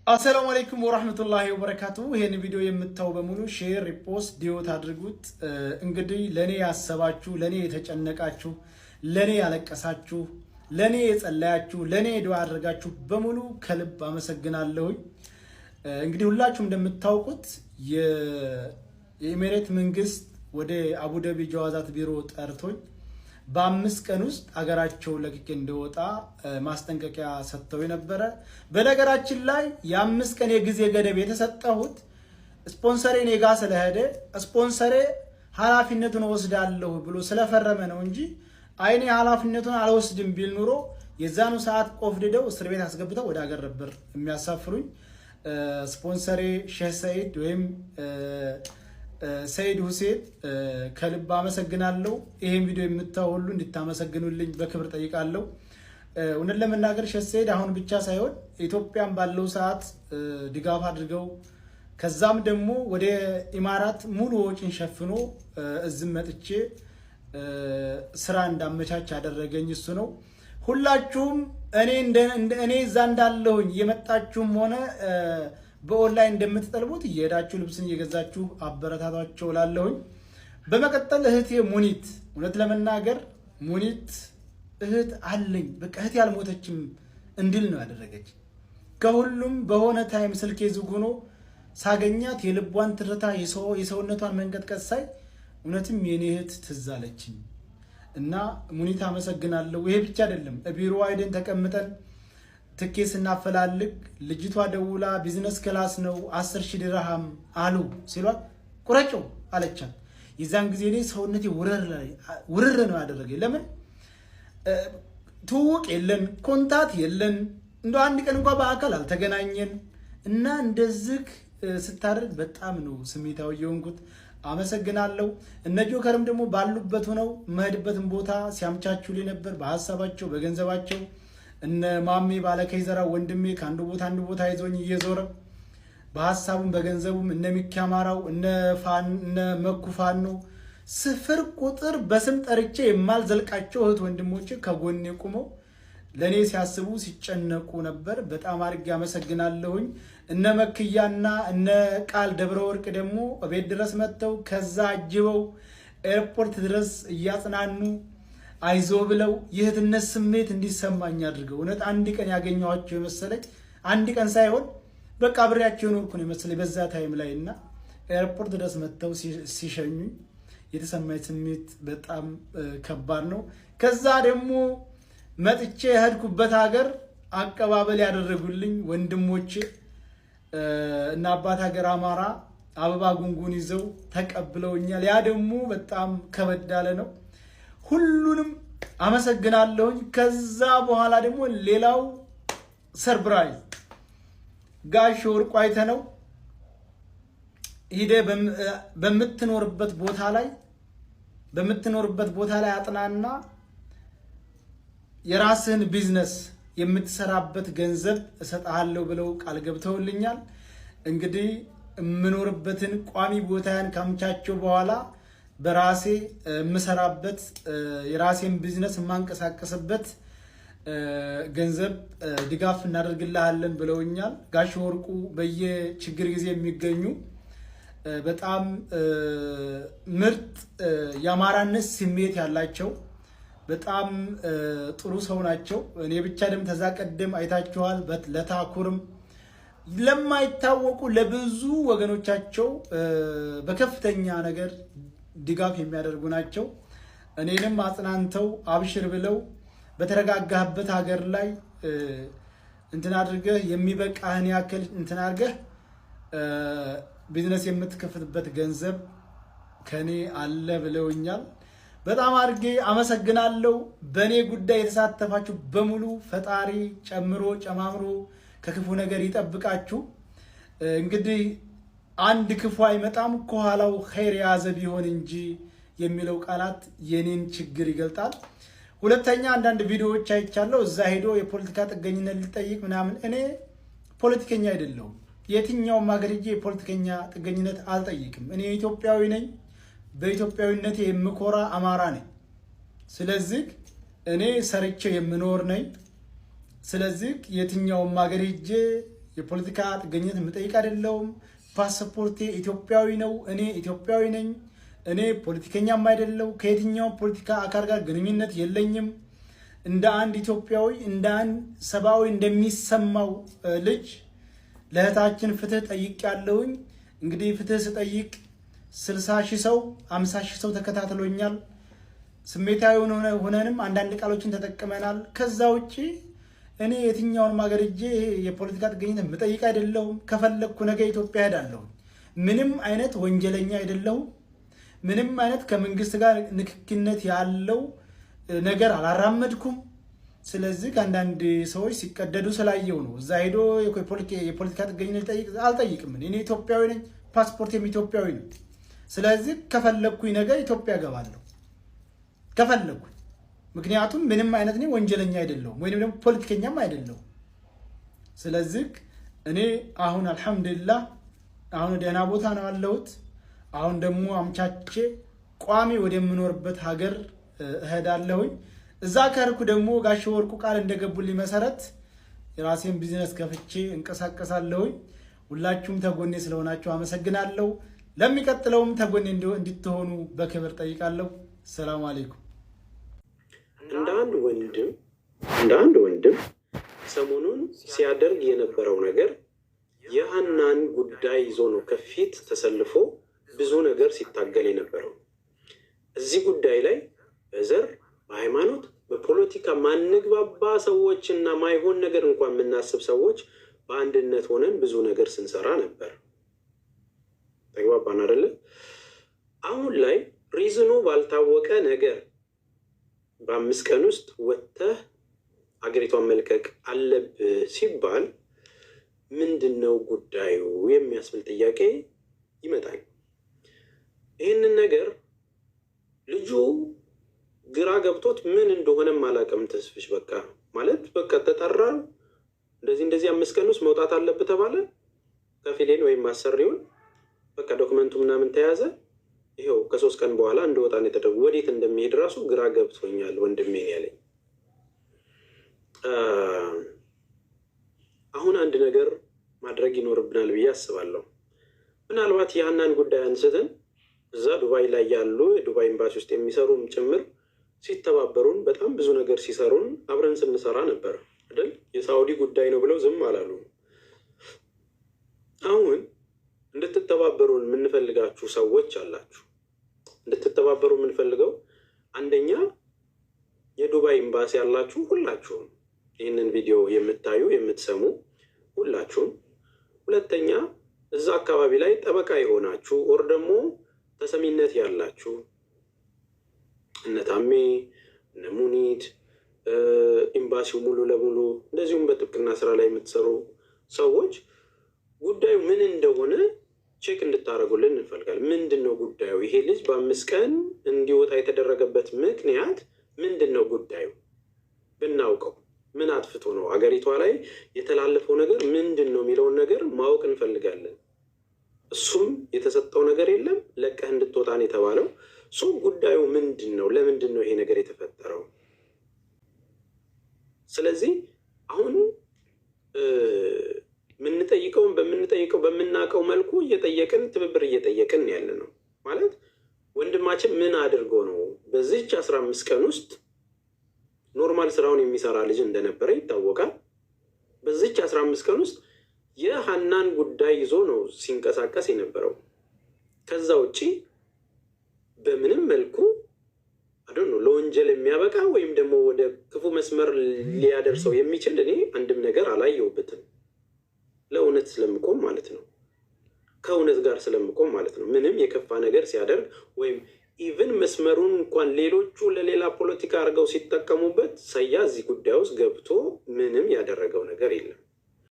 السلام عليكم ورحمة الله وبركاته። ይሄን ቪዲዮ የምታዩ በሙሉ share፣ repost፣ duet አድርጉት። እንግዲህ ለኔ ያሰባችሁ፣ ለኔ የተጨነቃችሁ፣ ለኔ ያለቀሳችሁ፣ ለኔ የጸለያችሁ፣ ለኔ ዱዓ አድርጋችሁ በሙሉ ከልብ አመሰግናለሁኝ። እንግዲህ ሁላችሁም እንደምታውቁት የኢሚሬት መንግስት ወደ አቡዳቢ ጀዋዛት ቢሮ ጠርቶኝ በ5 ቀን ውስጥ አገራቸው ለቅቄ እንደወጣ ማስጠንቀቂያ ሰጥተው የነበረ። በነገራችን ላይ የ5 ቀን የጊዜ ገደብ የተሰጠሁት ስፖንሰሬ እኔ ጋ ስለሄደ ስፖንሰሬ ኃላፊነቱን ወስዳለሁ ብሎ ስለፈረመ ነው እንጂ አይ እኔ ኃላፊነቱን አልወስድም ቢል ኑሮ የዛኑ ሰዓት ቆፍድደው እስር ቤት አስገብተው ወደ ሀገር ነበር የሚያሳፍሩኝ። ስፖንሰሬ ሼህ ሰኢድ ወይም ሰይድ ሁሴን ከልብ አመሰግናለሁ። ይሄን ቪዲዮ የምታዩ ሁሉ እንድታመሰግኑልኝ በክብር ጠይቃለሁ። እውነት ለመናገር ሼህ ሰይድ አሁን ብቻ ሳይሆን ኢትዮጵያን ባለው ሰዓት ድጋፍ አድርገው ከዛም ደግሞ ወደ ኢማራት ሙሉ ወጪን ሸፍኖ እዝም መጥቼ ስራ እንዳመቻች ያደረገኝ እሱ ነው። ሁላችሁም እኔ እዛ እንዳለሁኝ እየመጣችሁም ሆነ በኦንላይን እንደምትጠልቡት እየሄዳችሁ ልብስን እየገዛችሁ አበረታቷቸው ላለሁኝ። በመቀጠል እህቴ ሙኒት፣ እውነት ለመናገር ሙኒት እህት አለኝ፣ በቃ እህቴ አልሞተችም እንድል ነው ያደረገች። ከሁሉም በሆነ time ስልኬ ዝግ ሆኖ ሳገኛት የልቧን ትርታ የሰውነቷን መንቀጥቀጥ ሳይ እውነትም የኔ እህት ትዝ አለችኝ እና ሙኒት አመሰግናለሁ። ይሄ ብቻ አይደለም፣ ቢሮ አይደን ተቀምጠን ትኬት ስናፈላልግ ልጅቷ ደውላ business class ነው 10,000 ድርሃም አሉ ሲሏት ቁረጭው አለቻት። የዛን ጊዜ እኔ ሰውነቴ ውርር ነው ያደረገኝ። ለምን ትውውቅ የለን፣ contact የለን፣ እንደ አንድ ቀን እንኳ በአካል አልተገናኘን እና እንደዚህ ስታደርግ በጣም ነው ስሜታዊ የሆንኩት። አመሰግናለሁ። እነ ጆከርም ደግሞ ባሉበት ሆነው የምሄድበትን ቦታ ሲያመቻቹልኝ ነበር፣ በሀሳባቸው በገንዘባቸው። እነ ማሜ ባለከይዘራ ወንድሜ ከአንዱ ቦታ አንዱ ቦታ ይዞኝ እየዞረ በሀሳቡም በገንዘቡም፣ እነ ሚኪ አማራው፣ እነ መኩ ፋኖ፣ ስፍር ቁጥር በስም ጠርቼ የማልዘልቃቸው እህት ወንድሞቼ ከጎኔ ቁመው ለእኔ ሲያስቡ ሲጨነቁ ነበር። በጣም አድርጌ አመሰግናለሁኝ። እነ መክያና እነ ቃል ደብረ ወርቅ ደግሞ ቤት ድረስ መጥተው ከዛ አጅበው ኤርፖርት ድረስ እያጽናኑ አይዞ ብለው የእህትነት ስሜት እንዲሰማኝ አድርገው እውነት አንድ ቀን ያገኘኋቸው የመሰለኝ፣ አንድ ቀን ሳይሆን በቃ አብሬያቸው የኖርኩ ነው የመሰለኝ በዛ time ላይ እና ኤርፖርት ድረስ መጥተው ሲሸኙኝ የተሰማኝ ስሜት በጣም ከባድ ነው። ከዛ ደግሞ መጥቼ የሄድኩበት ሀገር አቀባበል ያደረጉልኝ ወንድሞቼ እና አባት ሀገር አማራ አበባ ጉንጉን ይዘው ተቀብለውኛል። ያ ደግሞ በጣም ከበድ ያለ ነው። ሁሉንም አመሰግናለሁኝ። ከዛ በኋላ ደግሞ ሌላው surprise ጋሽ ወርቁ አይተነው ሂደ በምትኖርበት ቦታ ላይ አጥናና የራስህን ቢዝነስ የምትሰራበት ገንዘብ እሰጥሃለሁ ብለው ቃል ገብተውልኛል። እንግዲህ የምኖርበትን ቋሚ ቦታያን ካመቻቸው በኋላ በራሴ የምሰራበት የራሴን ቢዝነስ የማንቀሳቀስበት ገንዘብ ድጋፍ እናደርግልሃለን ብለውኛል። ጋሽ ወርቁ በየችግር ጊዜ የሚገኙ በጣም ምርጥ የአማራነት ስሜት ያላቸው በጣም ጥሩ ሰው ናቸው። እኔ ብቻ ደም ተዛ ቀደም አይታችኋል። ለታኩርም ለማይታወቁ ለብዙ ወገኖቻቸው በከፍተኛ ነገር ድጋፍ የሚያደርጉ ናቸው። እኔንም አጽናንተው አብሽር ብለው በተረጋጋህበት ሀገር ላይ እንትን አድርገህ የሚበቃህን ያክል እንትን አድርገህ ቢዝነስ የምትከፍትበት ገንዘብ ከኔ አለ ብለውኛል። በጣም አድርጌ አመሰግናለሁ። በእኔ ጉዳይ የተሳተፋችሁ በሙሉ ፈጣሪ ጨምሮ ጨማምሮ ከክፉ ነገር ይጠብቃችሁ። እንግዲህ አንድ ክፉ አይመጣም ከኋላው ኸይር የያዘ ቢሆን እንጂ የሚለው ቃላት የኔን ችግር ይገልጣል። ሁለተኛ አንዳንድ ቪዲዮዎች አይቻለሁ። እዛ ሄዶ የፖለቲካ ጥገኝነት ሊጠይቅ ምናምን። እኔ ፖለቲከኛ አይደለሁም። የትኛውም ሀገር ሄጄ የፖለቲከኛ ጥገኝነት አልጠይቅም። እኔ ኢትዮጵያዊ ነኝ። በኢትዮጵያዊነቴ የምኮራ አማራ ነኝ። ስለዚህ እኔ ሰርቼ የምኖር ነኝ። ስለዚህ የትኛውም ሀገር ሄጄ የፖለቲካ ጥገኝነት የምጠይቅ አይደለሁም። ፓስፖርቴ ኢትዮጵያዊ ነው። እኔ ኢትዮጵያዊ ነኝ። እኔ ፖለቲከኛም አይደለሁ። ከየትኛው ፖለቲካ አካል ጋር ግንኙነት የለኝም። እንደ አንድ ኢትዮጵያዊ፣ እንደ አንድ ሰብአዊ እንደሚሰማው ልጅ ለእህታችን ፍትህ ጠይቄያለሁኝ። እንግዲህ ፍትህ ስጠይቅ 60,000 ሰው፣ 50,000 ሰው ተከታትሎኛል። ስሜታዊ ሆነንም አንዳንድ ቃሎችን ተጠቅመናል። ከዛ ውጭ እኔ የትኛውንም ሀገር ሄጄ የፖለቲካ ጥገኝነት የምጠይቅ አይደለሁም። ከፈለግኩ ነገ ኢትዮጵያ እሄዳለሁ። ምንም አይነት ወንጀለኛ አይደለሁም። ምንም አይነት ከመንግስት ጋር ንክኪነት ያለው ነገር አላራመድኩም። ስለዚህ ከአንዳንድ ሰዎች ሲቀደዱ ስላየው ነው። እዛ ሄዶ የፖለቲካ ጥገኝነት አልጠይቅም። እኔ ኢትዮጵያዊ ነኝ፣ ፓስፖርቴም ኢትዮጵያዊ ነው። ስለዚህ ከፈለግኩኝ ነገ ኢትዮጵያ እገባለሁ ከፈለግኩኝ። ምክንያቱም ምንም አይነት እኔ ወንጀለኛ አይደለሁም ወይም ደግሞ ፖለቲከኛም አይደለሁም። ስለዚህ እኔ አሁን አልሐምዱሊላህ አሁን ደህና ቦታ ነው ያለሁት። አሁን ደግሞ አምቻቼ ቋሚ ወደምኖርበት ሀገር እሄዳለሁኝ። እዛ ከርኩ ደግሞ ጋሽ ወርቁ ቃል እንደገቡልኝ መሰረት የራሴን ቢዝነስ ከፍቼ እንቀሳቀሳለሁኝ። ሁላችሁም ተጎኔ ስለሆናችሁ አመሰግናለሁ። ለሚቀጥለውም ተጎኔ እንድትሆኑ በክብር ጠይቃለሁ። ሰላም አለይኩም። እንደ አንድ ወንድም ሰሞኑን ሲያደርግ የነበረው ነገር የሀናን ጉዳይ ይዞ ነው ከፊት ተሰልፎ ብዙ ነገር ሲታገል የነበረው። እዚህ ጉዳይ ላይ በዘር፣ በሃይማኖት፣ በፖለቲካ ማንግባባ ሰዎች እና ማይሆን ነገር እንኳን የምናስብ ሰዎች በአንድነት ሆነን ብዙ ነገር ስንሰራ ነበር። ተግባባን አይደለ? አሁን ላይ reason ኑ ባልታወቀ ነገር በ5 ቀን ውስጥ ወጥተህ አገሪቷን መልቀቅ አለብህ ሲባል ምንድን ነው ጉዳዩ የሚያስብል ጥያቄ ይመጣል። ይህንን ነገር ልጁ ግራ ገብቶት ምን እንደሆነም አላውቅም። ተስፍሽ በቃ ማለት በቃ ተጠራ፣ እንደዚህ እንደዚህ 5 ቀን ውስጥ መውጣት አለብህ ተባለ። ከፊሌን ወይም አሰሪውን በቃ document ኡ ምናምን ተያዘ። ይኸው ከ3 ቀን በኋላ እንደወጣ ነው የተደረገው። ወዴት እንደሚሄድ ራሱ ግራ ገብቶኛል ወንድሜ ያለኝ። አሁን አንድ ነገር ማድረግ ይኖርብናል ብዬ አስባለሁ። ምናልባት የሀናን ጉዳይ አንስተን እዛ ዱባይ ላይ ያሉ የዱባይ ኤምባሲ ውስጥ የሚሰሩም ጭምር ሲተባበሩን፣ በጣም ብዙ ነገር ሲሰሩን አብረን ስንሰራ ነበር አይደል? የሳውዲ ጉዳይ ነው ብለው ዝም አላሉ። አሁን እንድትተባበሩን የምንፈልጋችሁ ሰዎች አላችሁ። እንድትተባበሩ የምንፈልገው አንደኛ የዱባይ ኤምባሲ ያላችሁ ሁላችሁም፣ ይህንን ቪዲዮ የምታዩ የምትሰሙ ሁላችሁም፣ ሁለተኛ እዛ አካባቢ ላይ ጠበቃ የሆናችሁ or ደግሞ ተሰሚነት ያላችሁ እነ ታሜ፣ እነ ሙኒት፣ ኤምባሲው ሙሉ ለሙሉ፣ እንደዚሁም በጥብቅና ስራ ላይ የምትሰሩ ሰዎች ጉዳዩ ምን እንደሆነ check እንድታደርጉልን እንፈልጋለን። ምንድን ነው ጉዳዩ? ይሄ ልጅ በ5 ቀን እንዲወጣ የተደረገበት ምክንያት ምንድን ነው? ጉዳዩ ብናውቀው፣ ምን አጥፍቶ ነው፣ አገሪቷ ላይ የተላለፈው ነገር ምንድን ነው የሚለውን ነገር ማወቅ እንፈልጋለን። እሱም የተሰጠው ነገር የለም። ለቀህ እንድትወጣ ነው የተባለው። So ጉዳዩ ምንድን ነው? ለምንድን ነው ይሄ ነገር የተፈጠረው? ስለዚህ አሁን የምንጠይቀውን በምንጠይቀው በምናውቀው መልኩ እየጠየቅን፣ ትብብር እየጠየቅን ያለ ነው። ማለት ወንድማችን ምን አድርጎ ነው? በዚች 15 ቀን ውስጥ normal ስራውን የሚሰራ ልጅ እንደነበረ ይታወቃል። በዚች 15 ቀን ውስጥ የሀናን ጉዳይ ይዞ ነው ሲንቀሳቀስ የነበረው። ከዛ ውጪ በምንም መልኩ I don't know ለወንጀል የሚያበቃ ወይም ደግሞ ወደ ክፉ መስመር ሊያደርሰው የሚችል እኔ አንድም ነገር አላየሁበትም። ለእውነት ስለምቆም ማለት ነው። ከእውነት ጋር ስለምቆም ማለት ነው። ምንም የከፋ ነገር ሲያደርግ ወይም even መስመሩን እንኳን ሌሎቹ ለሌላ ፖለቲካ አድርገው ሲጠቀሙበት ሰያ እዚህ ጉዳይ ውስጥ ገብቶ ምንም ያደረገው ነገር የለም።